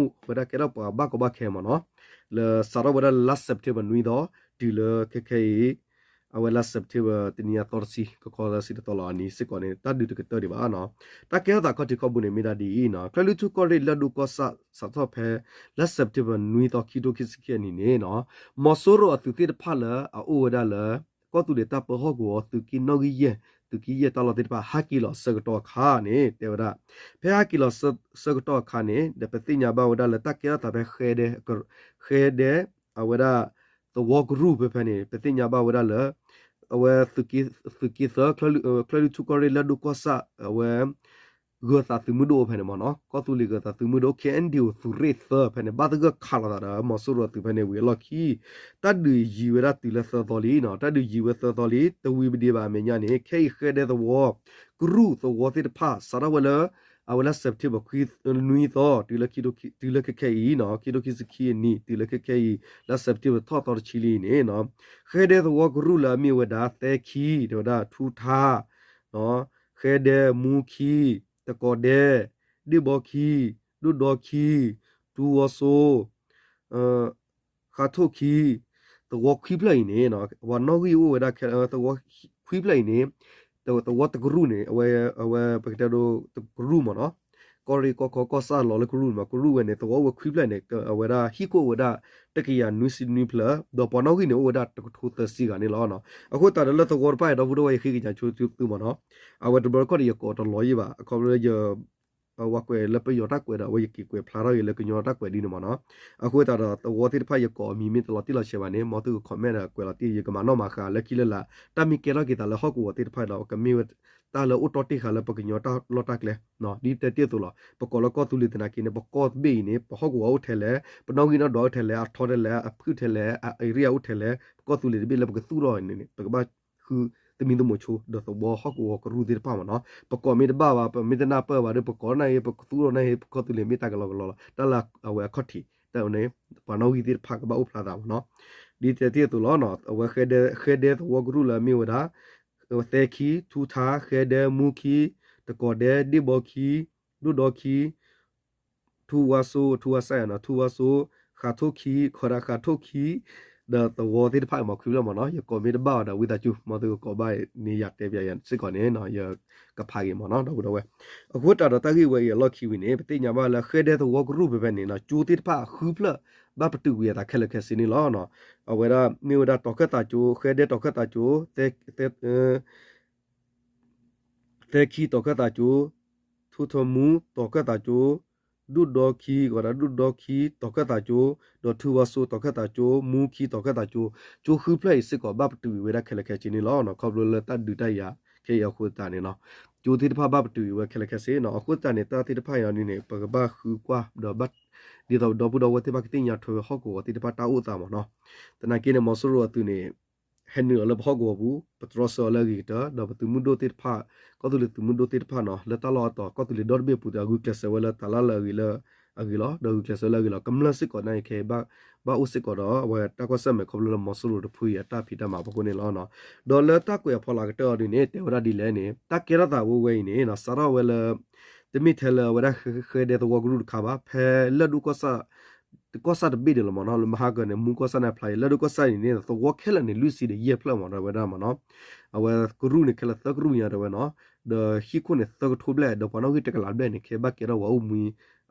်ဝဲဒၣ် ကဲထီၣ်ပှၤဘၣ်ကီဘၣ်ခဲမ့ၢ်နီၤ လၢစးထီၣ်ဝဲဒၣ်လါ September နွံသီ တုၤလၢခဲခဲအံၤ အဝဲလါ September တနံၤညါသီတဆံ ကခီသၢဆံတသီလီၤအနံၤစ့ၢ်ကီးန့ၣ် တၢ်ဒုးတကတၢၢ်ဒံးဘၣ်နီၤ. တၢ်ကဲထီၣ်သးခီၣ်ထံးခီၣ်ဘိန့ၣ် မ့ၢ်ဒၣ်ဒ်အံၤနီၤ ချၢၣ်လွံၢ်ထူၣ်ကီၢ်ရ့ၣ်လၢၢ်ဒိၣ်ကီၢ်ဆၣ် စးထီၣ်ဖဲ လါ September နွံသီ ခံထိခံဆံခံအနံၤန့ၣ်နီၤ မီၤစိရိၤအသုးသ့ၣ်တဖၣ်လၢအအိၣ်ဝဲဒၣ်လၢ ကီၢ်သူလ့ၤတၢ်ပၢဟီၣ်ကဝီၤ သုးက့နီၣ်ဂံၢ်ယဲၢ် သုးက့ယဲၢ်တၢ်လီၢ်သ့ၣ်တဖၣ် ဟဲက့ၤလီၤဆၢကတီၢ်အခါန့ၣ် တဲဝဲဒၣ် ဖဲဟဲက့ၤလီၤဆၢကတီၢ်အခါန့ၣ် ဒီးပသ့ၣ်ညါဘၣ်ဝဲဒၣ်လၢတၢ်ကဲထီၣ်သးဖဲ ဃဲဒဲ ဃဲဒဲ အဝဲဒၣ် သဝီကရူၢ်ဖဲဖဲန့ၣ် ပသ့ၣ်ညါဘၣ်ဝဲဒၣ်လၢ အဝဲ သုးက့သၢ ချၢၣ်လွံၢ်ထူၣ်ကီၢ်ရ့ၣ်လၢၢ်ဒိၣ်ကီၢ်ဆၣ် အဝဲ ဂၢၤသးသုးမုၢ်ဒိၣ်အိၣ်ဖဲန့ၣ်မ့ၢ်နီၤ ကီၢ်သူလ့ၤဂၢၤသးသုးမုၢ်ဒိၣ် KNDO သုးရ့ၣ်သၢဖဲန့ၣ် ဘၣ်သဂၢၢ်ခးလိာ်သးဒီး မီၤစိရိၤအသုးဖဲန့ၣ်ဝံၤအလီၢ်ခံ တၢ်ဒုးယံၤဝဲဒၣ်တုၤလၢသၢသီလံနီၤ တၢ်ဒုးယံၤဝဲသၢသီလံ တဝံၤပဒံးဘၣ်အမဲာ်ညါန့ၣ် ခဲအံၤဃဲဒဲသဝီ ကရူၢ်သဝီသ့ၣ်တဖၣ် စးထီၣ်ဝဲလၢ အဝဲလၢ September နွံသီ တုၤလၢ တုၤလၢခဲခဲအံၤနီၤ ခံထိခံဆံခံအနံၤ တုၤလၢခဲခဲအံၤ လၢ September ထီၣ်သီတဆံလံန့ၣ်နီၤ ဃဲဒဲသဝီကရူၢ်လၢအမ့ၢ်ဝဲဒၣ် သဲခံ တဲဝဲဒၣ် ထူထါ ဃဲဒဲ မူခံ တကီၤဒဲ ဒ့ၣ်ဘီခံ ဒိၣ်ဒီခံ တူဝီစိ ဃါထိၣ်ခံ သဝီခွံဖျၢၣ်အံၤန့ၣ် ပှၤနီၣ်ဂံၢ်အိၣ်ဝဲဒၣ် သဝီခွံဖျၢၣ်အံၤန့ၣ် သဝီတကရူၢ်န့ၣ် အဝဲ အဝဲပကတဲဒိတကရူၢ်မ့ၢ်နီၤ ကီၢ်ရ့ၣ်ကီၢ်ခီကီၢ်ဆၣ်လီၤလၢကရူၢ်န့ၣ်မ့ၢ် ကရူၢ်ဝဲန့ၣ် သဝီအိၣ်ဝဲခွံဖျၢၣ်န့ၣ် အဝဲဒၣ်ဟံၣ်ခိၣ်အိၣ်ဝဲဒၣ် တကယၤနွံဆံနွံဖျၢၣ် ဒီးပှၤနီၣ်ဂံၢ်န့ၣ်အိၣ်ဝဲဒၣ်တကထိသၢဆံဂၤန့ၣ်လီၤ. အဃိသတးဒီးလၢသဝီတဖၣ်အံၤ ဒီပုၢ်ဒီဝဲၢ် ယဃ့ကညးဆိသုမ့ၢ်နီၤ အဝဲတဘျီတခီၣ်န့ၣ် ယကိးတလီၤယံာ်ဘၣ် အခီပညီယ ပှၤကွဲးလၢပယီၤတၢ်ကွဲးဒီး အဝဲယက့ၤကွဲးဖျါထီၣ်က့ၤလၢကညီတၢ်ကွဲးဒ်န့ၣ်မ့ၢ်နီၤ. အဃိသတးဒီးသဝီသ့ၣ်တဖၣ် ယကိးအမံၤမ့ၢ်တလီၤတံၢ်လီၤဆဲးဘၣ်န့ၣ် မ်သုက comment ဒီးကွဲးလီၤတံၢ် ယကမၤနီၣ်မၤဃါလၢခံလၢလာ် တၢ်မ့ၢ်ကဲထီၣ်က့ၤသးလၢဟီၣ်ကဝီၤသ့ၣ်တဖၣ်ဒီး ကမ့ၢ်ဝဲတၢ်လၢအိၣ်တီၢ်တ့ၢ်ဃာ်လၢပကညီတၢ်လီၢ်တၢ်ကျဲ ဒ်တဲတ့ၢ်အသိးလီၤ. ပကိးလၢကီၢ်သူလ့ၤသနာ်က့န့ၣ် ပကီၢ်တဘ့ၣ်အံၤန့ၣ် ပဟီၣ်ကဝီၤအိၣ်ထဲလဲၣ်, ပနီၣ်ဂံၢ်နီၣ်ဒွးအိၣ်ထဲလဲၣ်, အထီထဲလဲၣ်, အဖုၣ်ထဲလဲၣ်, အ area အိၣ်ထဲလဲၣ်, ပကီၢ်သူလ့ၤတဘ့ၣ်လၢပကသူၣ်ထီၣ်န့ၣ် ပကဘၣ်ဃုသမံသမိးဆိ ဒီးသဝီဟီၣ်ကဝီၤကရူၢ်သ့ၣ်တဖၣ်မ့ၢ်နီၤ. ပကိးမ့ၢ်တဘၣ်ဘၣ်, ပမ့ၢ်တနၢ်ပၢၢ်ဘၣ်ဒီး ပကိးန့ၣ် ပကသူၣ်ထီၣ်န့ၣ် ပကီၢ်သူလ့ၤမ့ၢ်တၢ်ကလီကလီလီၤ. တၢ်လၢအဝဲအခီၣ်ထံး တၢ်န့ၣ် ပှၤနီၣ်ဂံၢ်သ့ၣ်တဖၣ်ကဘၣ်အိၣ်ဖျါသးမ့ၢ်နီၤ. ဒ်တဲတ့ၢ်အသိးလီၤ. အဝဲ ဃဲဒဲသဝီကရူၢ်လၢအမ့ၢ်ဝဲဒၣ် သဲခံ, ထူထါ, ဃဲဒဲ, မူခံ, တကိးဒဲ, ဒ့ၣ်ဘီခံ, ဒိၣ်ဒီခံ, ထူဝါစိ, ထူဝါစိ, ထူဝါစိ, ဃးထိၣ်ခံ, ခီဒၣ်ဃးထိၣ်ခံ, ဒီးသဝီသ့ၣ်တဖၣ်အံၤမ့ၢ် ခွံဖျၢၣ်မ့ၢ်နီၤ. ယကိးမ့ၢ်တဘၣ်အီၤဒီး ဝံသးစူၤ မ်သုကကိးဘၣ်န့ၣ် ယတဲပျးယၤစ့ၢ်ကီးန့ၣ် ယကဖးက့ၤမ့ၢ်နီၤ ဒီပုၢ်ဒီဝဲၢ်. အဃိသတးဒီးတၢ်ဂ့ၢ်ဝဲအံၤအလီၢ်ခံဝံၤန့ၣ် ပသ့ၣ်ညါဘၣ်လၢဃဲဒဲသဝီကရူၢ်ဖဲဖဲန့ၣ် ကၠိသ့ၣ်တဖၣ်ဃုဖျၢၣ် ဘၣ်ပတုာ်ကွံာ်အသးခဲလၢာ်ခဲဆ့န့ၣ်လီၤ. အဝဲဒၣ်မ့ၢ်ဝဲဒၣ်တီၤခၢၣ်သးကၠိ, ဃဲဒဲတီၤခၢၣ်သးကၠိ, သဲခံတီၤခၢၣ်သးကၠိ, ထူထါမူတီၤခၢၣ်သးကၠိ, ဒိၣ်ဒီခံ, ကဝဲဒၣ်ဒိၣ်ဒီခံတီၤခၢၣ်သးကၠိ, ဒီးထူဝါစိတီၤခၢၣ်သးကၠိ, မူခံတီၤခၢၣ်သးကၠိ, ကၠိဃုဖျၢၣ်အံၤစ့ၢ်ကီး ဘၣ်ပတုာ်ကွံာ်ဝဲဒၣ်ခဲလၢာ်ခဲဆ့န့ၣ်လီၤ. ခီဖျိလၢတၢ်ဒုးတၢ်ယၤခဲအံၤအဃိသတးန့ၣ်နီၤ, ကၠိသ့ၣ်တဖၣ်ဘၣ်ပတုာ်ကွံာ်ဝဲခဲလၢာ်ခဲဆ့နီၤ. အဃိသတးန့ၣ် တၢ်သ့ၣ်တဖၣ်အံၤန့ၣ်န့ၣ် ပကဘၣ်ဃုကွၢ်ဒီး ဒ်သိးဒီပုၢ်ဒီဝဲၢ်သ့ၣ်တဖၣ်ကသ့ၣ်ညါထွဲဝဲဟီၣ်ကဝီၤသ့ၣ်တဖၣ်တၢ်အိၣ်သးမ့ၢ်နီၤ. သနာ်က့န့ၣ် မီၤစိရိၤအသုးန့ၣ် ဟဲနုာ်လီၤလၢပဟီၣ်ကဝီၤပူၤ, ပတြီဆၢအီၤလၢအဂ့ၤကတၢၢ်, ဒီးပသုးမုၢ်ဒိၣ်သ့ၣ်တဖၣ်, ကီၢ်သူလ့ၤသုးမုၢ်ဒိၣ်သ့ၣ်တဖၣ်နီၤ လၢတၢ်လီၢ်အတီၤ ကီၢ်သူလ့ၤဒီတဘ့ၣ်အပူၤ အဂုာ်ကျဲးစၢးဝဲလၢတၢ်လၢအဂ့ၤလၢအဂ့ၤလီၤ. ဒီးဂုာ်ကျဲးစၢးလၢအဂ့ၤလီၤ. ကမျၢၢ်စ့ၢ်ကီးန့ၣ်ခဲအံၤ ဘၣ်အိၣ်စ့ၢ်ကီးဒီး အဝဲတၢ်ကွၢ်ဆၢၣ်မဲာ်ခီဖျိလၢမီၤစိရိၤတဖုအံၤအတၢ်ဖံးတၢ်မၤအဖီခိၣ်န့ၣ်လီၤ. ဒီးလၢတၢ်ကွဲးအဖီလာ်ကတၢၢ်အီၤဒ်န့ၣ် တဲဝဲဒၣ်ဒ်လဲၣ်န့ၣ် တၢ်ကဲထီၣ်သးဝဲဝဲအံၤန့ၣ် စးထီၣ်ဝဲလၢ တမ့ၢ်ထဲလၢအဝဲဒၣ်ဃဲဒဲသဝီကရူၢ်တခါဘၣ်, ဖဲလၢၢ်ဒိၣ်ကီၢ်ဆၣ်တဘ့ၣ်န့ၣ်လီၤမ့ၢ်နီၤ, လၢမဟါကၢန့ၣ် မူကီၢ်ဆၣ်န့ၣ်ဖျါအံၤ လၢၢ်ဒိၣ်ကီၢ်ဆၣ်အံၤန့ၣ် သဝီခဲလၢာ်န့ၣ် လွံၢ်ဆံဒီးယဲၢ်ဖျၢၣ်မ့ၢ်နီၤ ဝဲဒၣ်မ့ၢ်နီၤ, အဝဲကရူၢ်န့ၣ် ခဲလၢာ်သၢကရူၢ်ညါတဲဝဲနီၤ, ဒီးဟံၣ်ခိၣ်န့ၣ် သၢကထိဘျဲၣ် ဒီးပှၤနီၣ်ဂံၢ်တကလးဘျဲၣ်န့ၣ် ခဲဘၣ်ကဲထီၣ်ဝဲအိၣ်မှံ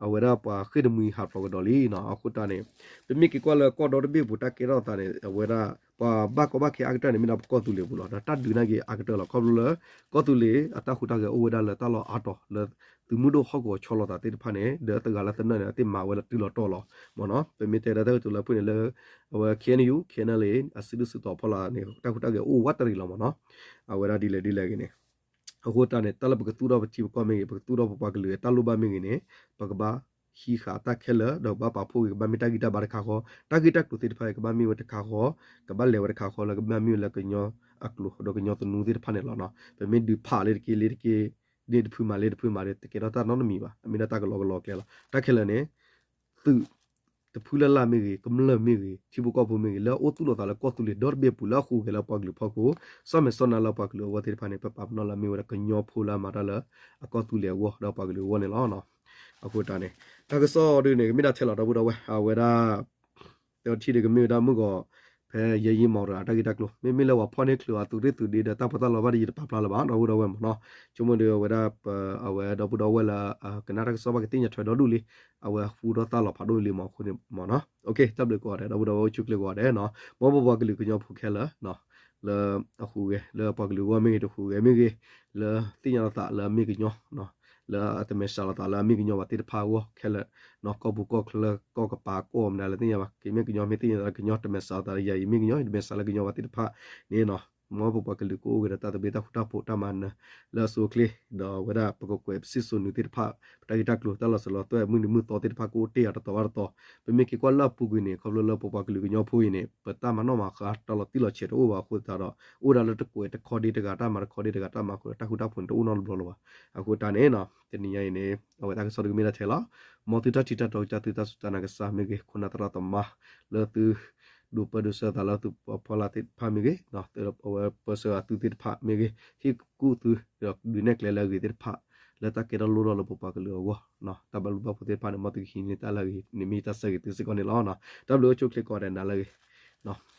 အဝဲဒၣ်ပှၤဃ့ၢ်တမှံဟးဖျိးကဒီးလံနီၤ. အဃိတၢ်န့ၣ် ပမ့ၢ်က့ၤကွၢ်လၢကီၢ်ဒီတဘ့ၣ်အပူၤ တၢ်ကဲထီၣ်သးန့ၣ် အဝဲဒၣ် ပှၤဘၣ်ကီဘၣ်ခဲအါကတၢၢ်န့ၣ် မ့ၢ်ဒၣ်ပကီၢ်သူလ့ၤအပူၤလီၤ. ဒီးတၢ်ဒုးနာ်က့ၤအါကတၢၢ်လီၤ. ခီဖျိလၢ ကီၢ်သူလ့ၤအတၢ်ဟူးတၢ်ဂဲၤအိၣ်ဝဲဒၣ်လၢတၢ်လီၢ်အါတီၤ လၢသုးမုၢ်ဒိၣ်ဟီၣ်ကဝီၤဆီလီၤသးသ့ၣ်တဖၣ်န့ၣ် ဒီးတဂၤလၢသနၢၣ်န့ၣ် အသ့ၣ်မၤဝဲလၢတုၤလီၤတီၤလီၤမ့ၢ်နီၤ. ပမ့ၢ်တဲဒီးတၢ်ကတိၤလၢအဖုၣ်န့ၣ်လၢ အဝဲ KNU KNLA အစုဒုၣ်စုတီၤအဖီလာ်န့ၣ် တၢ်ဟူးတၢ်ဂဲၤအိၣ်ဝဲတရံးလီၤမ့ၢ်နီၤ. အဝဲဒၣ်ဒ်လဲၣ်ဒ်လဲၣ်ဂ့ၤန့ၣ် အဃိတၢ်န့ၣ် တၢ်လၢပကသူၣ်ထီၣ်ပထံပကီၢ်မ့ၢ်ဂ့ၤ ပကသူၣ်ထီၣ်ပပှၤကလုာ်အတၢ်လိၣ်ဘၣ်မ့ၢ်ဂ့ၤန့ၣ် ပကဘၣ်ဟံးဃာ်တၢ်ခဲလၢာ် ဒီးကဘၣ်ပာ်ဖှိၣ်ဂ့ၤ ကဘၣ်မ့ၢ်တၢ်ဂံၢ်တၢ်ဘါတခါဃီ, တၢ်ဂ့ၢ်တၢ်ကျိၤသ့ၣ်တဖၣ်အံၤ ကဘၣ်မ့ၢ်ဝဲတခါဃီ, ကဘၣ်လဲၤဝဲတခါဃီလၢကဘၣ်မ့ၢ်ဝဲလၢကညီအကျိၤ ဒီးကညီသနူသ့ၣ်တဖၣ်န့ၣ်လီၤ. ပမ့ၢ်ဒုးဖးလၢတက့ၢ်လၢတက့ၢ် ဒ်တဖုမၤလၢတဖုမၤဒီးတကဲထီၣ်တၢ်နီတမံၤဘၣ်. အမ့ၢ်ဒၣ်တၢ်ကလီကလီအကျဲလီၤ. တၢ်ခဲလၢာ်န့ၣ် သုး တဖုလၢ်လၢ်မ့ၢ်ဂ့ၤ, ကမျၢၢ်မ့ၢ်ဂ့ၤ, ထံဖိကီၢ်ဖိမ့ၢ်ဂ့ၤ, လၢအအိၣ်သူၣ်လီၤသးလၢကီၢ်သူလ့ၤဒီတဘ့ၣ်အပူၤ လၢအဟူးဂဲၤလၢပှၤကလုာ်ဖီခိၣ်, ဆီၣ်မဲာ်ဆီၣ်နါလၢပှၤကလုာ်အဂီၢ်သ့ၣ်တဖၣ်န့ၣ် ပပာ်ပနီၣ်လၢအမ့ၢ်ဝဲဒၣ်ကညီဖိလၢအမၤတၢ်လၢအကီၢ်သူလ့ၤအဂီၢ် ဒီးပှၤကလုာ်အဂီၢ်န့ၣ်လီၤ. အဃိတၢ်န့ၣ် တၢ်ကစီၣ်ဒ်န့ၣ် ကမ့ၢ်ဒၣ်ထဲလီၤ ဒီပုၢ်ဒီဝဲၢ် အဝဲဒၣ် တထံၣ်ဒီးကမ့ၢ်ဝဲဒၣ်မုၢ်ဂီၤ ဖဲယဲယံမီၤတဂၤ တၢ်ဂ့ၢ်တၢ်ကျိၤ မ့မ့ၢ်လၢပှၤဖီၣ်န့ၢ်ချုးအသုးရ့ၣ်သုးဒ့ဒီးတၢ်ပီးတၢ်လီဘၣ်ဒီး ယတပာ်ဖျါလၢၤဘၣ် ဒီပုၢ်ဒီဝဲၢ်မ့ၢ်နီၤ. ဆိကမိၣ်ဒီးအဝဲဒၣ် အဝဲဒီပုၢ်ဒီဝဲၢ်လၢ ကနၣ်တၢ်ကစီၣ်ဘၣ်ကသ့ၣ်ညါထွဲဒီဒူၣ်လံ, အဝဲဟူထီၣ်သါလီၤဖးဒိၣ်လံမ့ၢ်အဃိန့ၣ်မ့ၢ်နီၤ. တၢ်ဘျုးကိးဂၤဒဲး ဒီပုၢ်ဒီဝဲၢ်အိၣ်ဆူၣ်ချ့ကိးဂၤဒဲးနီၤ. မ်ပပှၤကလုာ်ကညီဖိခဲလၢာ် လၢအဟူးဂဲၤ လၢပှၤကလုာ်အဂီၢ်မ့ၢ်ဂ့ၤ တဟူးဂဲၤမ့ၢ်ဂ့ၤ လၢသ့ၣ်ညါလီၤသးလၢအမ့ၢ်ကညီ လၢအတမဲာ်ဆှးလီၤသးလၢအမ့ၢ်ကညီဘၣ်သ့ၣ်တဖၣ်အဂီၢ်ခဲလၢာ်နီၤ. ကီၢ်ပူၤကီၢ်ချၢ ကီၢ်ကပၤကီၢ်မနုၤလဲၣ်သ့ၣ်ညါဘၣ် ကမ့ၢ်ကညီ မ့ၢ်သ့ၣ်ညါလီၤသးလၢကညီ တမဲာ်ဆှးလီၤသးလၢယၤအံၤမ့ၢ်ကညီ တမဲာ်ဆှးလၢကညီဘၣ်သ့ၣ်တဖၣ်န့ၣ်နီၤ. မ်ပပှၤကလုာ်ကအိၣ်ဂဲၤဒီးတၢ်သဘျ့တၢ်ဃူတၢ်ဖိးတၢ်မၤနၢၤလၢအဆိအချ့ ဒီးအဝဲဒၣ်ပကကွဲးပစံၣ်စိၤနုာ်သ့ၣ်တဖၣ် ပတၢ်ဂ့ၢ်တၢ်ကျိၤ တၢ်လီၤစၢၤလီၤသွဲၣ် မုၢ်နံၤမုၢ်သီသ့ၣ်တဖၣ်ကအိၣ်တ့ၢ်အီၤတတီၤဘၣ်တတီၤ. ပမ့ၢ်က့ၤကွၢ်လၢအပူၤကွံာ်န့ၣ် ခီဖျိလၢပပှၤကလုာ်ကညီဖိအံၤန့ၣ် ပတၢ်မၤနီၣ်မၤဃါတၢ်လီၤတံၢ်လီၤဆဲးတအိၣ်ဘၣ်အဃိသတးဒီး အိၣ်ဒၣ်လၢတကွဲးတခီဒ့တဂၤ တၢ်မၤတခီဒ့တဂၤ တၢ်မၤဃုာ်တၢ်ဃူတၢ်ဖိးန့ၣ် တအိၣ်နီတဘျီလၢၤဘၣ်. အဃိတၢ်န့ၣ် တနံၤညါအံၤန့ၣ် အဝဲတၢ်ကစီၣ်ဒုးကမ့ၢ်ဒၣ်ထဲလီၤ. မ်သုတၢ်ထံၣ်တၢ်တီကစၢ် သုတၢ်စူၢ်တၢ်နာ်ကစၢ်မ့ၢ်ဂ့ၤ ခိၣ်နၢ်သရၣ်သမါ လၢသု ဒိးပၢဒိးဆှၢသးလၢသုပှၤဖီလာ်သ့ၣ်တဖၣ်မ့ၢ်ဂ့ၤ, အဝဲပၢဆှၢအသုသ့ၣ်တဖၣ်မ့ၢ်ဂ့ၤ, ဟ့ၣ်ကူၣ်သု ဒီးဒုးနဲၣ်ကျဲလၢအဂ့ၤသ့ၣ်တဖၣ် လၢတၢ်ကဲထီၣ်လိၣ်ထီၣ်လၢပပှၤကလုာ်အဂီၢ်, တၢ်ဘၣ်လူၤဘၣ်ဖိသ့ၣ်တဖၣ်န့ၣ် မ်သုကဟံးန့ၢ်တၢ်လၢအဂ့ၤန့ၣ် မ့ၢ်တၢ်ဆၢဂ့ၤသုစ့ၢ်ကီးန့ၣ်လီၤ. တၢ်ဘျုးအိၣ်ဆူၣ်ချ့ကိးဂၤဒဲးနၤလၢအဂ့ၤ.